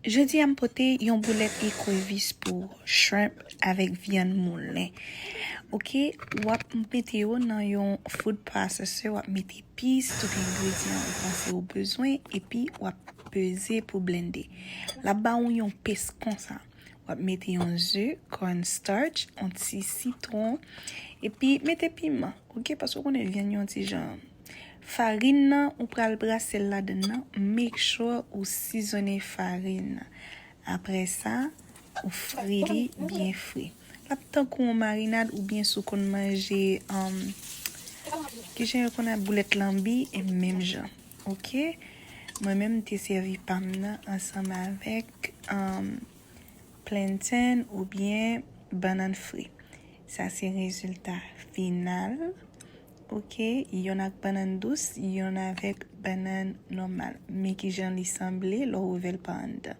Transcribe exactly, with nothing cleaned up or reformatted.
Jodi a m pote yon boulèt ekrevis pou shrimp avèk vyann moulen. Ok, w ap mete yo nan yon food processor, w ap mete epis, tout engredyan ou panse ou bezwen, epi w ap peze pou blende. L ap ba ou yon pes konsa. W ap mete yon ze, cornstarch, yon ti sitwon, epi mete piman, ok? Paske w konnen vyann yon ti jan. Farin nan, ou pral brase l ladan nan, make sure ou sizonnen farin nan. Apre sa, ou fri li byen fri. L ap tankou yon marinad oubyen si w konn manje, um, kijan yo konn ap boulèt lanbi, e menm jan. Ok? Mwen menm, m te sèvi pa m nan ansanm avèk, um, plantain oubyen bannann fri. Sa se rezilta final. Ok, yonn ak bannann dous, yonn avèk bannann nòmal. Men kijan li sanble lè w ouvè l pa anndan.